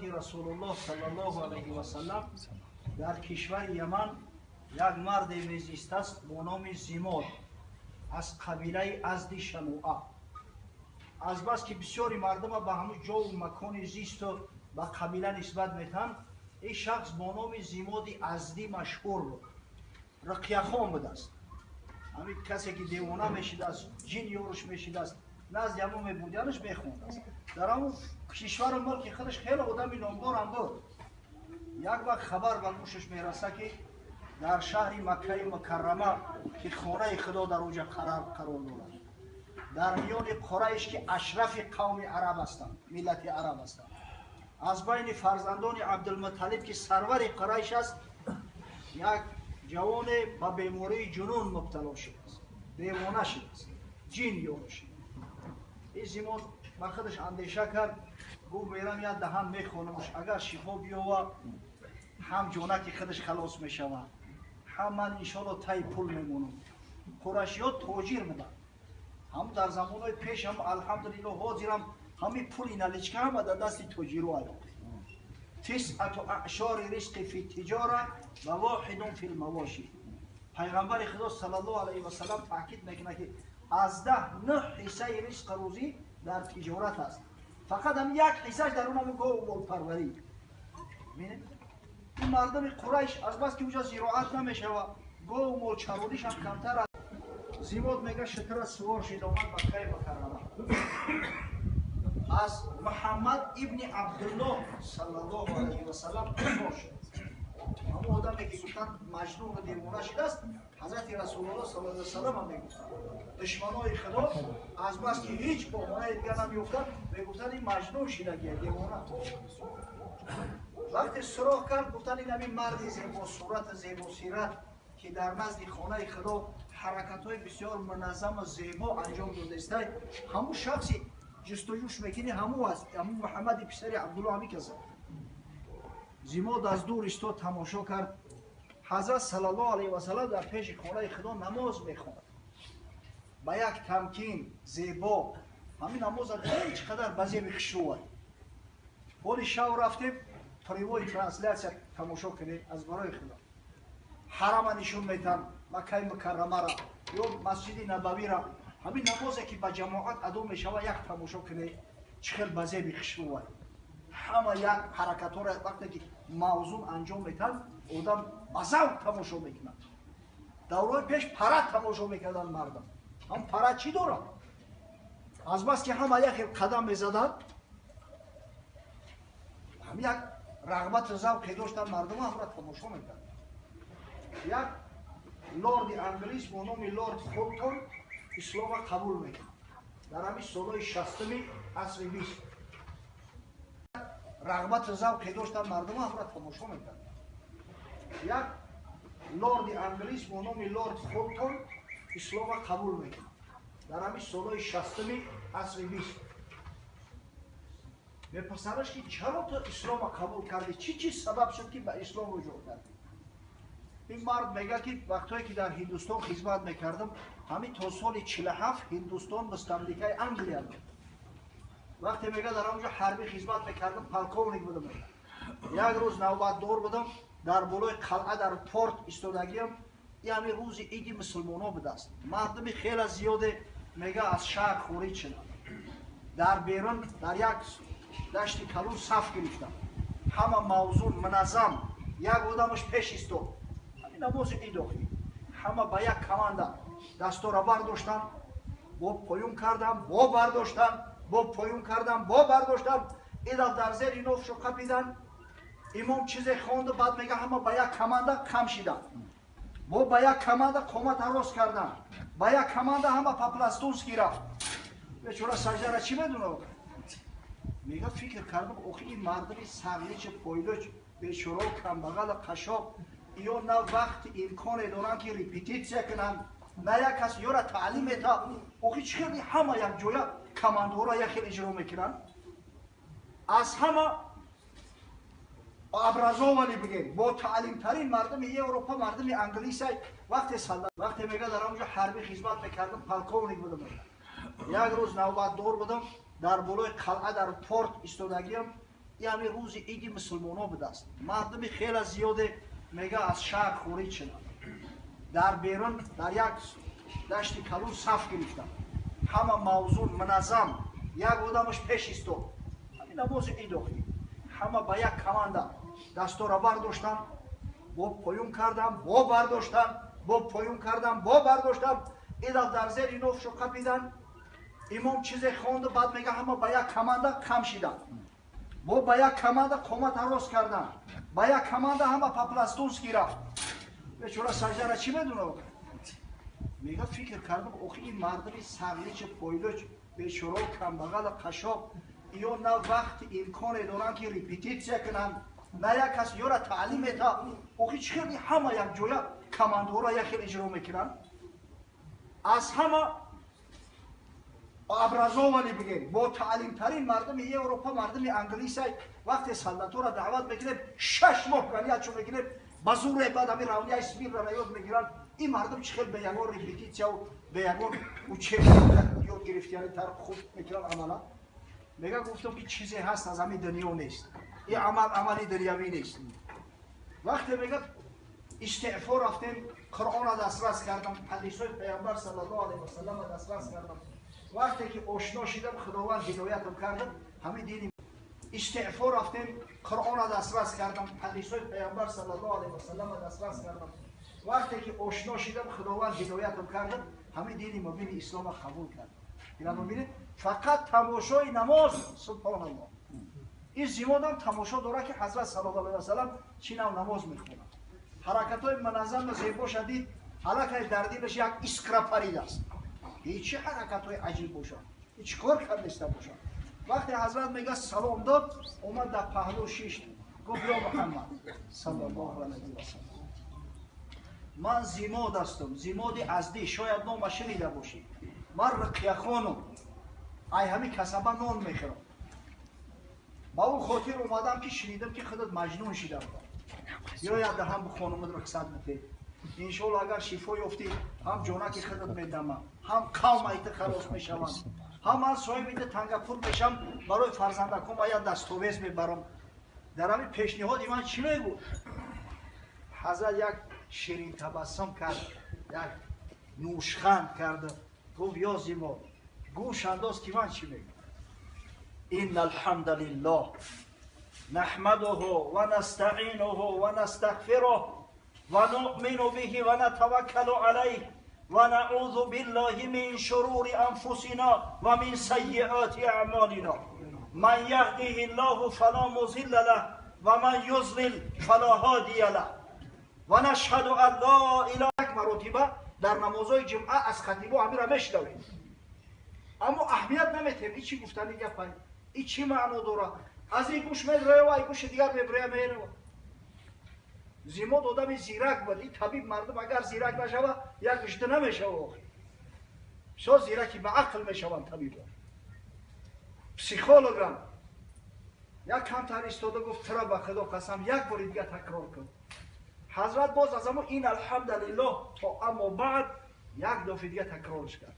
Ҳазрати Расулуллоҳ саллаллоҳу алайҳи васаллам дар кишвари Яман як марде мезистааст бо номи Зимод аз қабилаи Азди Шануа. Азбаски бисёри мардума ба ҳамун ҷову макони зисту ба қабила нисбат метаҳанд, ин шахс бо номи Зимоди Аздӣ машҳур буд, руқияхон будааст. Ҳамин касе ки девона мешидааст, ҷин ёруш мешидааст, назди ҳамон мебурдианаш мехондааст. Дар ҳамун кишвару мулки худаш хеле одами номдорам буд. Як вақт хабар ба гӯшаш мераса, ки дар шаҳри Маккаи Мукаррама, ки хонаи Худо дар онҷа қарор дорад, дар миёни Қурайш, ки ашрафи қавми араб ҳастанд, миллати араб ҳастанд, аз байни фарзандони Абдулмуталлиб, ки сарвари Қурайш аст, як ҷавоне ба бемории ҷунун мубтало шудааст, девона шудааст, ҷин ёро шудааст. Ин Зимод ба худаш андеша кард, гуфт: мерам, як даҳан мехонамш, агар шифо биёва, ҳам ҷонаки худаш халос мешавад, ҳам ман иншоалло таи пул мемонам. Қурайшиҳо тоҷир буданд ҳам дар замонҳои пеш, ҳам алҳамдулилло ҳозирам ҳамин пули наличка ҳама дар дасти тоҷиро аяд. تسعة أعشار الرزق في التجارة وواحد في المواشي. Пайғамбари Худо саллаллоҳу алайҳи васаллам таъкид мекунад, ки аз 10 нӯҳ ҳиссаи ризқ рӯзӣ дар тиҷорат аст, фақат ҳам як ҳиссаш дар он ҳамун гову молпарварӣ. Ин мардуми Қурайш азбаски уҷа зироат намешава, гову молчарониш ҳам камтар аст. Зимод мега, шитра сувор шид, омад Маккаи Мукаррама, аз Муҳаммад ибни Абдуллоҳ саллаллоҳу алайҳи васаллам пурсон шуд. Ҳамон одаме ки гуфтанд маҷнуну девона шидааст, Ҳазрати Расулуллоҳ саллаллоҳу алайҳи васаллам ҳам мегуфтанд. Душманои Худо азбаски ҳеҷ баҳонаи дигар намеёфтанд, мегуфтанд: ин маҷнун шидагия, девона. Вақте суроғ кард, гуфтанд: ин ҳамин марди зебосурату зебосират, ки дар назди хонаи Худо ҳаракатҳои бисёр муназзаму зебо анҷом додаистай, ҳамун шахси ҷустуҷӯш мекунӣ ҳамун аст, ҳамун Муҳаммади писари Абдулло ҳамин каса. Зимод аз дур истод, тамошо кард. Ҳазрат саллаллоҳу алайҳи васаллам дар пеши хонаи Худо намоз мехонд ба як тамкин зебо. Ҳамин намоза чӣ қадар ба зеби хушрӯ. Ҳоли шав рафтем, прямой трансляция тамошо кунем. Аз барои Худо ҳарама нишон метам, Маккаи Мукаррамара ё Масҷиди Набавира. Ҳамин намозе ки ба ҷамоат адо мешава, як тамошо кунед, чӣ хел ба зеби хушрӯ. Ҳама як ҳаракатҳоро вақте ки мавзун анҷом метаҳанд, одам ба завқ тамошо мекунад. Даврои пеш парад тамошо мекарданд мардам. Ҳам парад чӣ дорад? Азбаски ҳама як хел қадам мезаданд, ҳам як рағбату завқе доштанд мардум, ҳамра тамошо мекарданд. Як лорди англис бо номи лорд Фултон ислома қабул мекунад дар ҳамин солҳои 60-уми асри 20. Рағбату завқе доштанд мардум, ҳамра тамошо мекарданд. Як лорди англис бо номи лорд Фултон ислома қабул мекунад дар ҳамин солҳои 60-уми асри 20. Мепурсандаш, ки чаро ту ислома қабул кардӣ, чӣ чиз сабаб шуд, ки ба ислом руҷӯъ кардӣ? Ин мард мега, ки вақтҳое ки дар Ҳиндустон хизмат мекардам, ҳамин то соли 47 Ҳиндустон мустамликаи Англия буд. Вақте мега дар онҷо ҳарбӣ хизмат мекардам, полковник будам, як рӯз навбатдор будам, дар болои қалъа дар порт истодагиам. Ҳамин рӯзи иди мусулмонҳо будааст. Мардуми хеле зиёде мега аз шаҳр хориҷ шуданд, дар берун дар як дашти калон саф гирифтанд, ҳама мавзун, муназзам. Як одамаш пеш истод. Ҳамин намози ид охир, ҳама ба як команда дастора бардоштанд, бо поён кардам, бо бардоштанд, бо поён кардам, бо бардоштам. Идаф дар зери нофшо қапидан. Имом чизе хонду, баъд мега ҳама ба як команда хам шиданд, бо ба як команда қомата рост карданд, ба як команда ҳама по-пластунски рафт. Бечора саждара чӣ медунад? Мега, фикр кардам: охи ин мардуми сарличи пойлуч, бечоро, камбағала, қашоқ, ё на вақти имконе доранд, ки репетитсия кунанд, на як кас ёра таълим мета. Охи чӣ хел ҳама якҷоя командаҳоро як хел иҷро мекунанд? Аз ҳама образованный, бигем, бо таълимтарин мардуми Европа мардуми англисай. Вақте мега дар онҷо ҳарбӣ хизмат мекардам, полковник будам, як рӯз навбатдор будам, дар болои қалъа дар порт истодагиам. Яъне рӯзи иди мусулмонҳо будааст. Мардуми хеле зиёде мега аз шаҳр хориҷ шуданд. Дар берун дар як дашти калон саф гирифтанд. Ҳама мавзун муназзам, як одамаш пеш истод. Ҳамин намози ид охир. Ҳама ба як команда дастора бардоштанд, бо поён кардам, бо бардоштам, бо поён кардам, бо бардоштам. Ида дар зери нофшо қапидан. Имом чизе хонду, баъд мега ҳама ба як команда хам шиданд. Бо ба як команда қомат рост карданд. Ба як команда ҳама по-пластунски рафт. Бечора саҷдара чӣ медонад? Мега фикр кардам, охи ин мардуми сарлич пойлуч, бечора камбағал қашоқ, ё на вақти имконе доранд ки репетитсия кунанд, на як кас ёра таълим мета. Охи чӣ хел ҳама якҷоя командаҳоро як хел иҷро мекунанд? Аз ҳама образованный бигем, бо таълимтарин мардуми Европа, мардуми Англисай, вақте солдатҳоро даъват мекунем, 6 моҳ равниячо мекунем, ба зуре баъд ҳамин равнияи смирно ёд мегиранд. Ин мардум чӣ хел бе ягон репетитсияу бе ягон учебник ёд гирифтияни тар хуб мекунанд амала? Мега гуфтам ки чизе ҳаст аз ҳамин дунё нест. Ин амал амали дунявӣ нест. Вақте мега истеъфо рафтем, Қуръонро дастрас кардам, ҳадисҳои Паёмбар саллаллоҳу алайҳи васалламро дастрас кардам. Вақте ки ошно шидам, Худованд ҳидоятам кардам, ҳамин дини истеъфо рафтем, Қуръонро дастрас кардам, ҳадисҳои Паёмбар саллаллоҳу алайҳи васалламро дастрас кардам. Вақте ки ошно шидам, Худованд ҳидоятам кардам, ҳамин дини мубини исломро қабул кардам. Ина бибинед, фақат тамошои намоз, субҳоналлоҳ. Ин зимодам тамошо дорад ки ҳазрат саллаллоҳу алайҳи васаллам чӣ нав намоз мехонад. Ҳаракатҳои муназзаму зебоша дид, аллакай дар дилаш як искра паридааст. Ин чӣ ҳаракатҳои аҷиб бошад? Ин чӣ кор кардаиста бошад? Вақте ҳазрат мега салом дод, омад дар паҳлӯ шишт. Гуфт: ё Муҳаммад саллаллоҳу алайҳи васаллам, ман зимод ҳастам, зимоди аздӣ, шояд нома шунида бошӣ. Ман руқияхонум, ай ҳамин касаба нон мехӯрам. Ба ӯ хотир омадам ки шунидам ки худат маҷнун шида будам. Ё як даҳам бихонумат рухсат битед. Иншоалло агар шифо ёфтӣ, ҳам ҷонаки худат медама, ҳам қавм айта халос мешаванд, ҳам ман соҳиби танга пул мешам, барои фарзандаком як дастовез мебарам. Дар ҳамин пешниҳоди ман чӣ мегӯ? Ҳазрат як ширин табассум кард, як нӯшханд кард, гуфт: ё зимо, гӯш андоз ки ман чӣ мегӯям. Инна алҳамда лиллоҳ нахмадуҳу ва настаъинуҳу ва настағфируҳ ва нуъмину биҳи ва натаваккалу алайҳ ва наъузу биллаҳи мин шурури анфусина ва мин саййиати аъмолина. Ман яҳдиҳи ллоҳу фала музилла лаҳ ва ман юзлил фала ҳодия лаҳ. Ва нашҳаду ан ла илаҳа. Як маротиба дар намозҳои ҷумъа аз хатибо ҳаминро мешунавем, аммо аҳамият наметиҳем. Ин чӣ гуфтани гапай? Ин чӣ маъно дорад? Аз ин гӯш медроява, ай гӯши дигар меброя мерава. Зимод одами зирак буд. Ин табиб мардум агар зирак нашава, як гӯшта намешава. Охир бисёр зираки ба ақл мешаванд табибон, психологам. Як камтар истода гуфт: тура ба Худо қасам, як бори дигар такрор кун. Ҳазрат боз аз ҳамо ин алҳамдулиллоҳ то аммо баъд як дафъи дигар такрорш кард.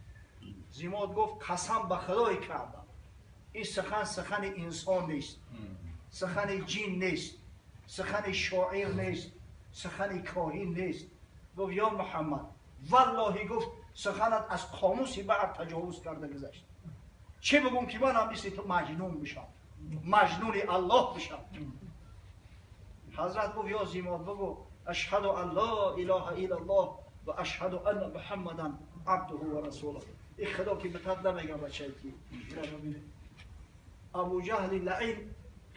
Зимод гуфт: қасам ба Худои Каъба, ин сухан сухани инсон нест, сухани ҷин нест, сухани шоир нест, сухани коҳин нест. Гуфт: ё Муҳаммад, валлоҳи, гуфт, суханат аз қомуси баҳр таҷовуз карда гузашт. Чӣ бигӯм ки ман ҳам мисли ту маҷнун бишам, маҷнуни Аллоҳ бишам? Ҳазрат гуфт: ё зимод, бигӯ ашҳаду ан ла илаҳа иллаллоҳ ва ашҳаду анна муҳаммадан абдуҳу ва расулуҳ. Ин Худо ки битад намегам бачае ки. Абу Ҷаҳли лаин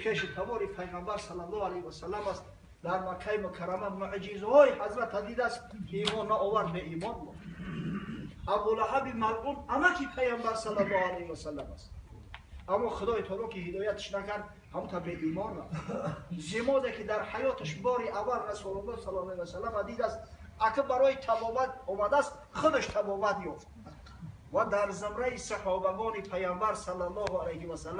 хеши табори Пайғамбар саллаллоҳу алайҳи васаллам аст. Дар Маккаи Мукаррама муъҷизаҳои ҳазрата дидааст, имон наовард, беимон буд. Абулаҳаби малъун амаки Пайғамбар саллаллоҳу алайҳи васаллам аст, аммо Худои таоло ки ҳидоятш накард, ҳамонта беимон рафт. Зимоде ки дар ҳаёташ бори аввал Расулуллоҳ саллаллоҳу алайҳи васаллам дидааст, ака барои табобат омадааст, худаш табобат ёфт ва дар зумраи саҳобагони Пайғамбар саллаллоҳу алайҳи васаллам.